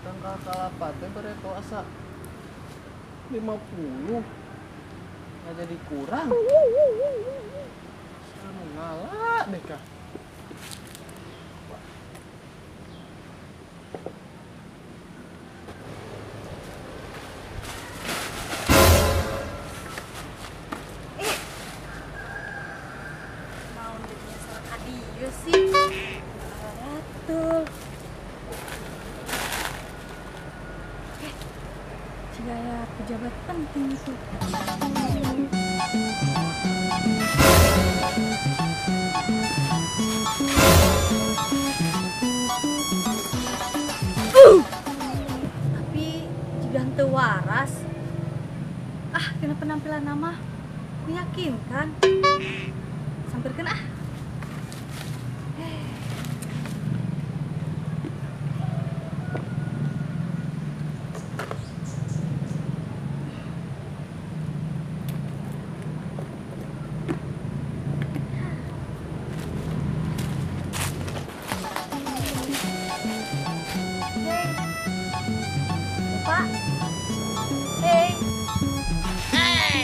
Tangkal kalapa teh bereto asa 50. Nggak jadi kurang. Anu ngala deh kah. Mau jadinya sama Kadieu sih. Betul. Jika ya pejabat penting itu. Tapi jika henteu waras, ah kena penampilan nama meyakinkan. Sampirkeun ah. Pak. Hey.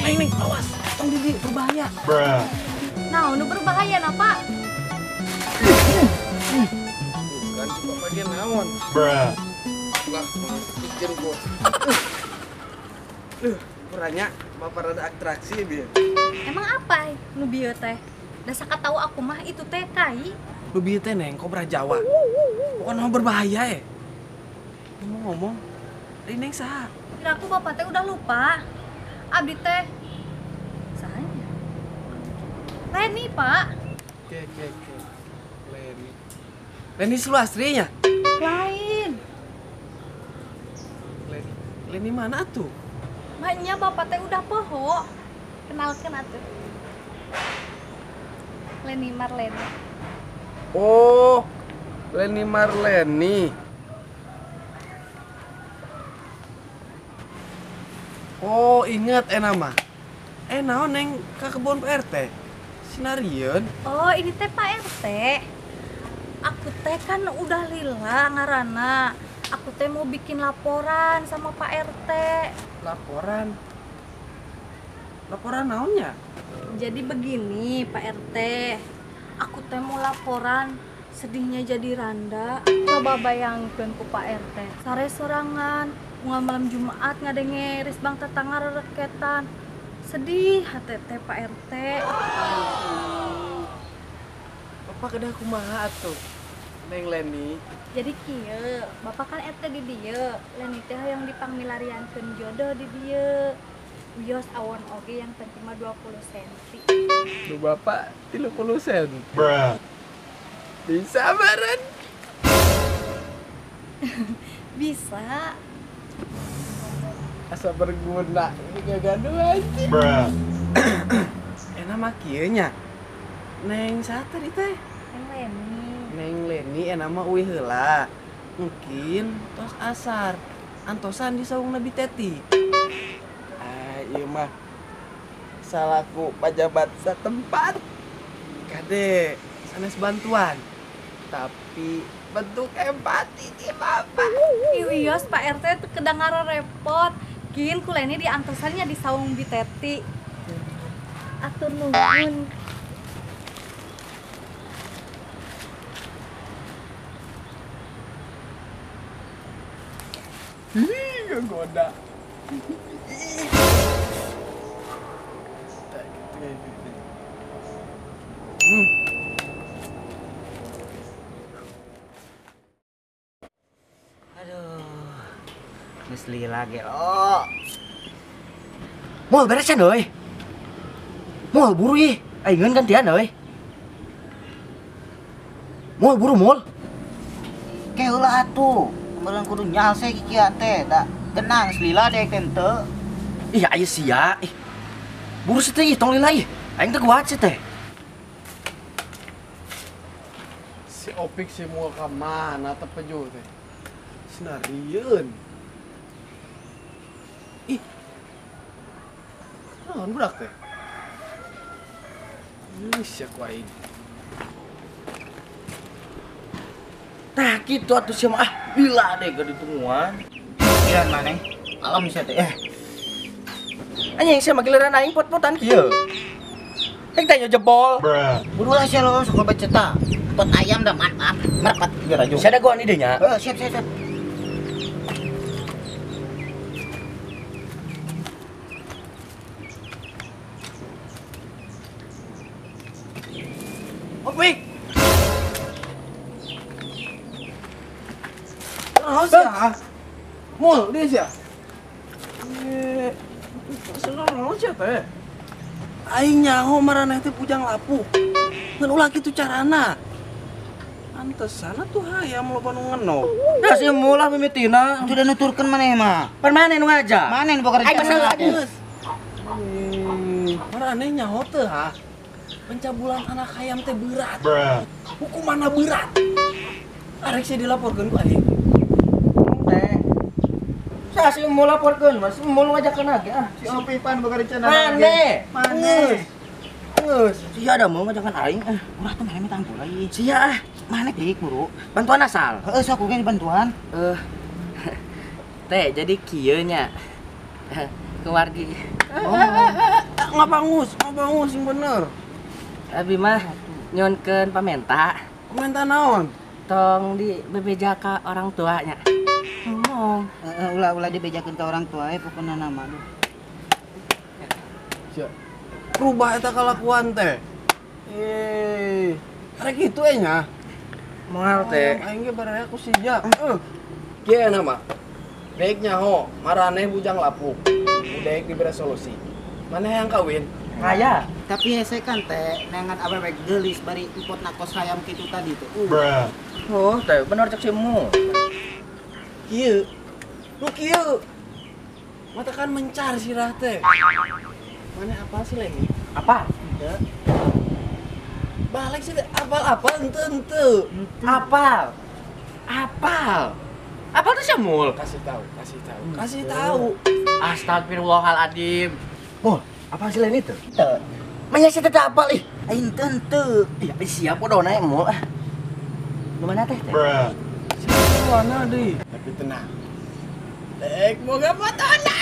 Neng, neng, awas. Tong didi berbahaya. Bruh. Nah, nu berbahaya nah, Pak. Bukan cuma bagian naon. Bruh. Lah, pikir gua. Kurangnya bapak rada atraksi bieu. Emang apa nu bieu teh? Da saka tahu aku mah itu teh kai. Nu bieu teh neng kobra Jawa. Bukan mah berbahaya ya. Ngomong-ngomong, ini neng saha? Kira aku bapak teh udah lupa. Abdi teh sahanya. Leni, Pak. Oke. Leni. Leni Sulastri-nya? Lain. Leni. Leni mana tuh? Maknya bapak teh udah poho. Kenalkan atuh. Leni Marleni. Oh, Leni Marleni. Oh, ingat nama. Naon neng ke kebun Pak RT. Sinarieun. Oh, ini teh Pak RT. Aku teh kan udah lila ngarana. Aku teh mau bikin laporan sama Pak RT. Laporan? Laporan naonnya? Jadi begini Pak RT. Aku teh mau laporan sedihnya jadi randa. Coba bayangkan ku Pak RT. Sare sorangan, unggal malam Jumat ngadenge risbang tetangga rereketan. Sedih hati teh Pak RT. Bapak kedah kumaha atuh? Neng Leni. Jadi kieu, bapak kan RT di dieu, Leni teh hayang dipangmilariankeun jodoh di dieu. Wios awon oge yang penting mah 20 cm. Lu bapak 30 cm. Bruh. Bisa bareng. Bisa. Asa berguna, ini gak gaduh aja. Bruh. Enak mah kieu nya. Neng saha tadi teh? Neng Leni. Neng Leni enak mah uih heula. Mungkin tos asar. Antosan di saung Nabi Teti. Ah, ieu mah salaku pajabat setempat. Kade sanes bantuan. Tapi bentuk empati ti bapak. Iwios Pak RT teu kedengaran repot. Kin ku Leni di antosannya di saung Bi Teti. Atur nuhun. Ih, goda. Aduh, geus lila ge oh. Moal beresan euy. Moal buru ih, aing gantian euy. Moal buru moal. Ke heula atuh. Meureun kudu nyalse kikian teh, da genang selila deh teh henteu. Ih, aya sia. Ih. Buru sih teh, tong lila ih. Aing teh kuat sih teh. Si Opik si moal ka mana teh pejo teh? Sinarieun. Ih. Naon budak teh? Ih, sia ku aing. Tah Kitu atuh sia mah ah bila deh gak ditungguan. Giliran maneh. Alam sia teh. Anjing sia mah giliran aing pot-potan kieu. Rek teh jebol. Buru lah sia lo sok loba cetak. Pot ayam dah maaf, merpat biar aja. Sia ada goan idenya. Heeh, siap siap siap. Opik. Naon sia? Mul, dia sia. Senang naon sia teh? Aing nyaho maraneh teh pujang lapuk. Ngan ulah kitu carana. Pantesan atuh hayam loba nu ngenok. Da si mul lah mimitina. Sudah nuturkeun maneh mah. Pan maneh nu ngajak? Maneh nu boga rencana. Aing maraneh nyaho teh ha. Pencabulan anak hayam teh berat. Hukumanna berat. Arek sia dilaporkeun ku aing. Teh. Saya sih mau laporkeun, Mas. Mau ngajakeun lagi ah. Si Opi pan boga rencana. Maneh. Maneh. Geus. Sia ada mau ngajakan aing ah. Ulah teh maneh tangguh lagi. Sia ah. Maneh dik buru. Bantuan asal. Heeh, sok ge bantuan. Teh, jadi kieu nya. Keluargi. Oh. Ngapangus, ngapangus sing bener. Abi mah nyonkeun pamenta. Pamenta naon? Tong di bebeja ka orang tuanya. Ngomong. Heeh, ulah-ulah dibejakeun ka orang tua pokona nama aduh. Sia. Rubah eta kalakuan teh. Arek kitu we nya. Moal teh. Aing ge baraya ku sia. Heeh. Kieu na mah. Deuk nyaho, maraneh bujang lapuk. Deuk dibere solusi. Maneh yang kawin? Kaya. Tapi hese kan teh nengan awewe geulis bari empot nakos hayam kitu tadi teh. Oh, teh bener cek simu. Kieu. Nu kieu. Mata kan mencar sirah teh. Maneh apal sih Leni? Apa? Henteu. Balik sih teh apal-apal henteu-henteu. Apal. Apal. Apal tuh semul. Kasih tahu, kasih tahu. Kasih tahu. Astagfirullahaladzim. Mul, apa sih Leni tuh? Teu. Manya sih teh apal ih. Aing teu. Ih, siap bodoh naik mul ah. Nu mana teh? Mana deui? Tapi tenang. Dek moga fotona.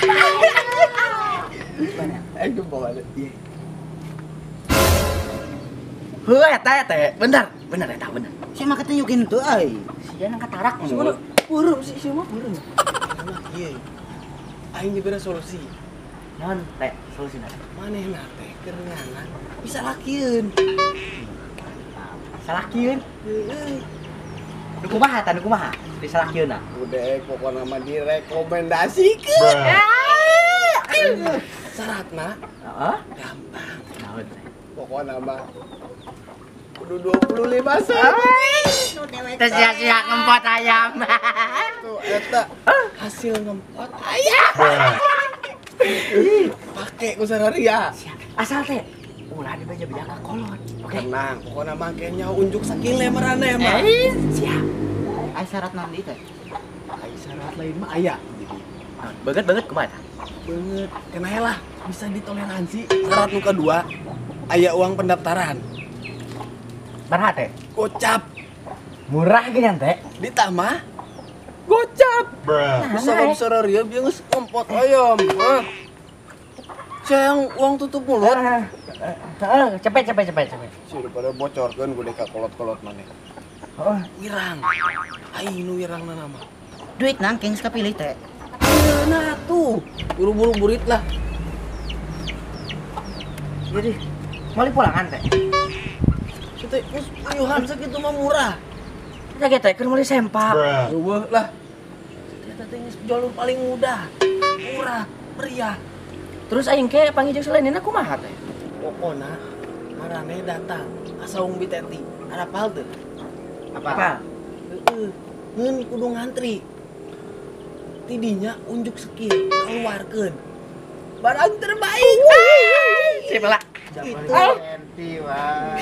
Mana? Aing bawa deh. Iya. Heuh eta teh, bener. Bener eta bener. Sia mah ketunjukin teu euy. Sia nang katarak mul. Beureum sih sia mah beureum. Ieu. Aing dibere solusi. Naon teh solusina? Manehna teh keur neangan bisa lakieun. Salakieun? Heeh. Nu kumaha tah nu kumaha? Disalakieunna. Udah pokona mah direkomendasikeun. Syaratna heeh gampang. Naon teh? Pokona mah kudu 25 sen. Teu sia-sia ngempot ayam. Tuh eta hasil ngempot ayam. Pake ku sararia. Asal teh ulah dibeja-beja ka kolot. Oke. Tenang, pokona mah kayaknya unjuk sakile maraneh mah. Siap. Ai syarat naon deui teh? Ai syarat lain mah aya. Jadi banget-banget kumaha tah? Banget. Kenae lah bisa ditoleransi. Syarat nu kadua aya uang pendaftaran. Baraha teh? Gocap. Murah geuning teh. Ditambah gocap. Sabab sararia bieu geus ngempot ayam. Hah. Sayang uang tutup mulut. Cepet cepet cepet cepet. Si daripada bocorkeun gede ka kolot-kolot maneh. Heeh. Wirang. Aing nu wirangna nama. Duit nangking kapilih teh. Ayeuna tuh. Buru-buru burit lah. Jadi mau pulangan teh. Si teh geus puyuhan sakitu mah murah. Kita ge teh keur meuli sempak. Eueuh lah. Eta teh geus jalur paling mudah. Murah, meriah. Terus aing ke panggil jeung Selenina kumaha teh? Pokona maraneh datang ka saung Biteti. Arapal teu? Apa? Heeh. Ngeun kudu ngantri. Tidinya unjuk skill, keluarkeun. Barang terbaik. Sip lah. Itu. Enti wah.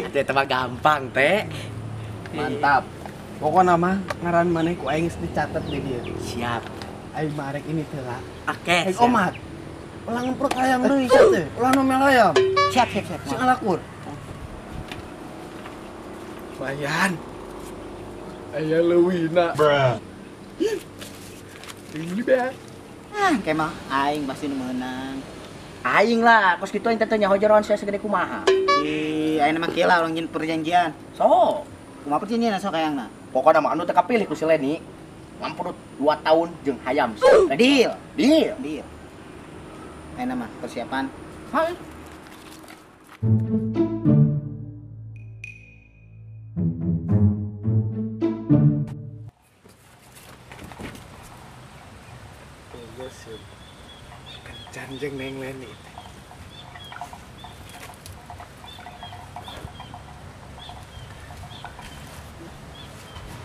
Teh mah gampang teh. Mantap. Pokona mah ngaran maneh ku aing geus dicatet di dieu. Siap. Aing mah arek ini teh lah. Oke. Aing omat. Ulah ngemprek hayam deui sia teh. Ulah nomel hayam. Siap siap siap. Sing alakur. Lumayan. Aya leuwihna. Bruh. Ini be. Ah, kemah aing pasti nu meunang. Aing lah, kos kitu aing teh nyaho jeroan sia segede kumaha. Ih, aing mah kieu lah urang nyin perjanjian. So, kumaha perjanjian sok hayangna? Pokona mah anu teh kapilih ku si Leni. Ngamprut 2 tahun jeung hayam. Deal. Deal. Deal. Aing mah persiapan. Heuh. Kencan jeung Neng Leni.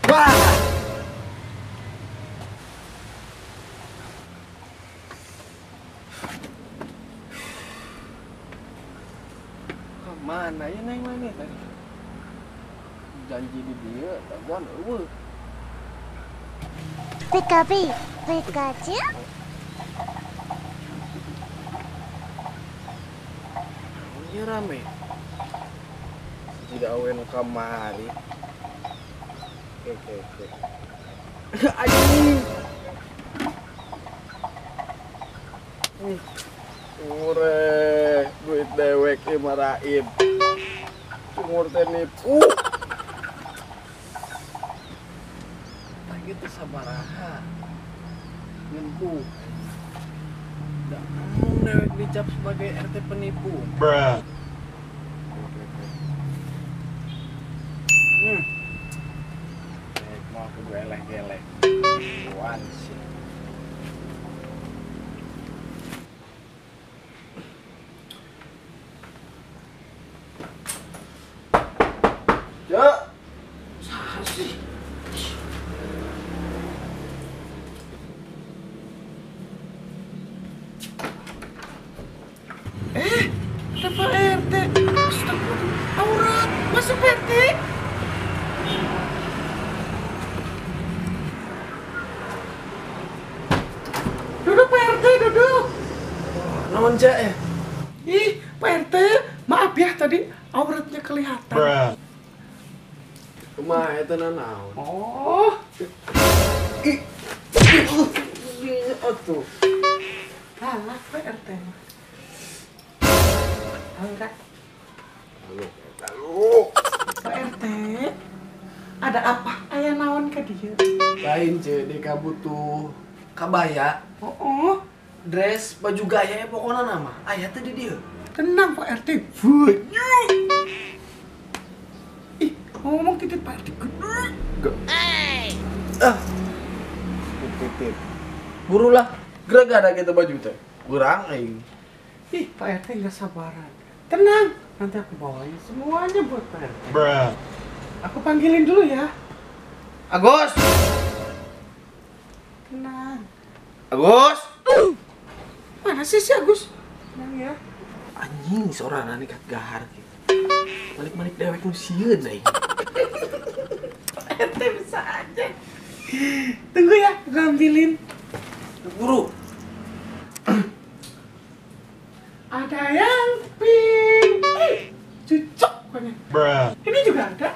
Wah! Kemana ya Neng Leni tadi? Janji di dia, taguan eueuh. Pikachu, Pikachu. Ini rame. Tidak awe nu kamari. Oke. Anjing. Mureh, duit dewek ieu mah raib. Cungur teh nipu. Tah kitu sabaraha. Nipu. Da dewek dicap sebagai RT penipu. Bruh. Mau aku geleh-geleh. Wan sih. Ya. Sih. Ada Pak RT. Astagfirullah. Aurat. Masuk Pak RT. Duduk Pak RT, duduk. Naon cek ya? Ih, Pak RT, maaf ya tadi auratnya kelihatan. Bruh. Kumaha eta naon? Oh. Ih. Atuh. Salah Pak RT. Aurat. Lalu. Pak RT, ada apa? Aya naon ka dieu? Lain ce, deka butuh kabaya. Oh. Dress, baju gaya ya pokoknya nama. Aya teh di dieu. Tenang Pak RT, banyak. Ih, ngomong titit Pak RT gede. Hey. Ah. Titit. Burulah, gerak ada gitu baju teh. Kurang aing. Ih, Pak RT nggak sabaran. Tenang, nanti aku bawain semuanya buat Pak RT. Bruh. Aku panggilin dulu ya. Agus. Tenang. Agus. Mana sih si Agus? Tenang ya. Anjing, seorang nih kat gahar gitu. Balik-balik dewek nu sieun aing. Pak RT bisa aja. Tunggu ya, aku ambilin. Buru. Ada yang pink. Cocok pokoknya. Bruh. Ini juga ada.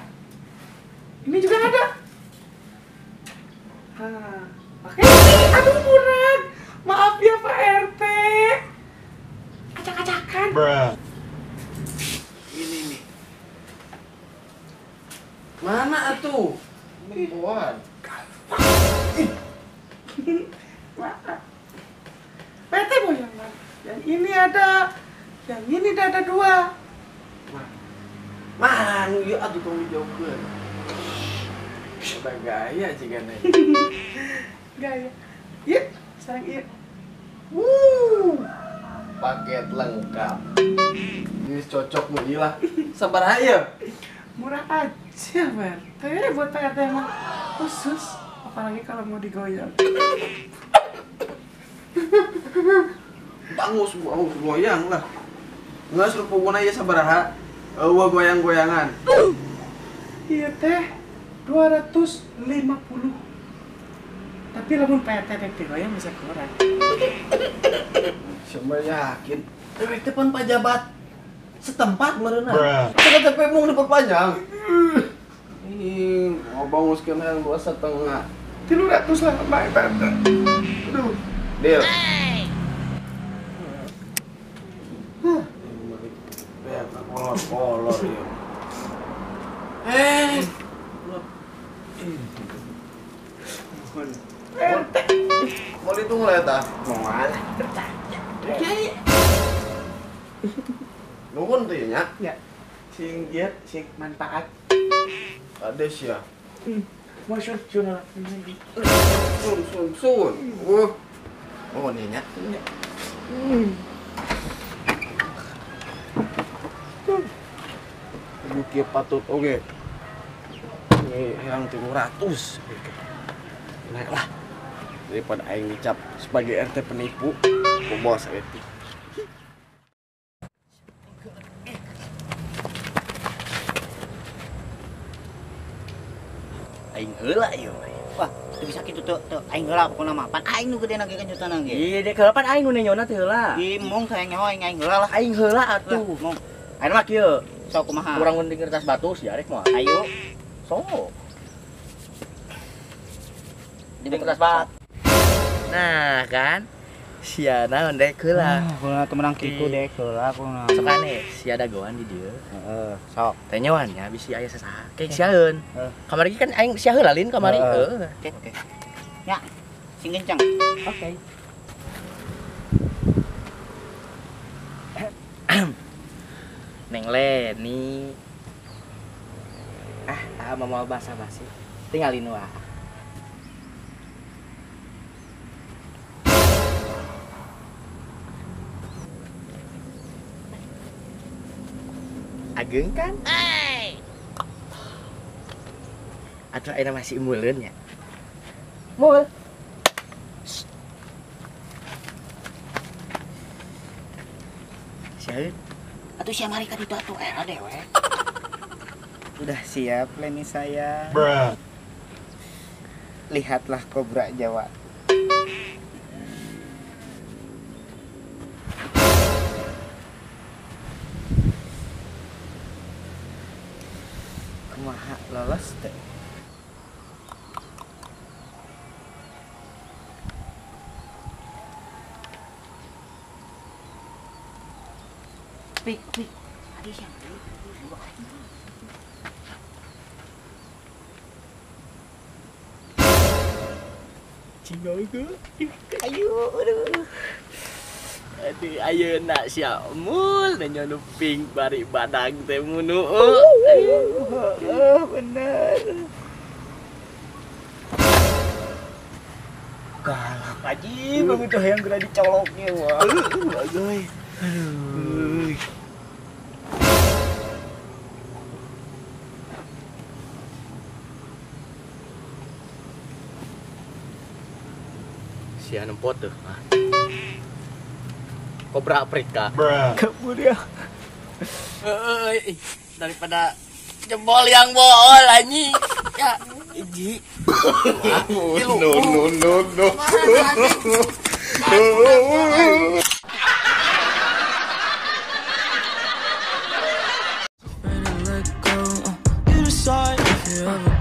Ini juga ada. Nah, oke. Aduh murah. Maaf ya Pak RT. Acak-acakan. Bruh. Ini nih. Mana atuh? Buan. Maaf. Pak RT mau yang mana? Yang ini ada, yang ini ada dua. Mana nu ieu atuh tong dijauhkeun. Udah gaya jigana. Gaya. Iya, sekarang iya. Wuh. Paket lengkap. Ini cocok nu ieu lah. Sabaraha ieu? Murah aja, Pak RT. Buat Pak RT emang khusus, apalagi kalau mau digoyang. Bangus, mau goyang lah. Nggak suruh pokoknya ya sabaraha. Eueuh goyang-goyangan. Iya teh 250. Tapi lamun Pak RT rek digoyang bisa kurang. Siapa yakin? Rek teh pan pajabat setempat meureunan. KTP mung diperpanjang. Ih, ngobonguskeun hayang 2,5. 300 lah, baik Pak RT. Aduh. Deal. Kolor-kolor ya. RT. Mau dihitung lah eta. Moal percaya. Nuhun tuh ya nya. Ya. Sing ieu sing manfaat. Kades ya. Mau sun sun lah. Sun sun sun. Nuhun ya nya. Kieu patut oge. Ini yang 300. Naik lah. Daripada aing dicap sebagai RT penipu, ku bos RT. Aing heula ieu. Wah, teu bisa kitu teu teu aing heula pokona mah. Pan aing nu gedena ge kejutan ge. Ih, dek heula pan aing nu nenyona teh heula. Ih, mong sayang nyaho aing aing heula lah. Aing heula atuh. Mong. Aing mah kieu. Sok kumaha? Kurang mending kertas batu sia rek moal. Ayo. Sok. Di kertas batu. Nah, kan. Sia naon dek heula. Kumaha teu menang kitu dek heula kumaha. Sok aneh, sia dagoan di dieu. Heeh, sok. Teh nyawan nya bisi aya sasaha. Kayak siaeun. Kamari kan aing sia heula lin kamari. Heeh. Oke. Ya. Sing kencang. Oke. Neng Leni. Ah, mau basa-basi. Tinggalin wah. Ageng kan? Atau ayeuna masih muleun nya? Mul. Siaeun? Atuh sia mari ka ditu atuh era dewek. Udah siap Leni saya. Bruh. Lihatlah kobra Jawa. Kumaha lolos teh? Pik, pik. Adi siang. Cingogo. Ayo, aduh. Aduh, ayeuna sia mul nanya nu pink bari badang teh munu. Heeh, bener. Galak aja banget tuh yang geura dicoloknya wah. Bagoy. Aduh. Sia nempot tuh. Kobra Afrika. Kabur ya. Daripada jebol yang bool anjing. Ya, hiji. No no no no. You decide if you ever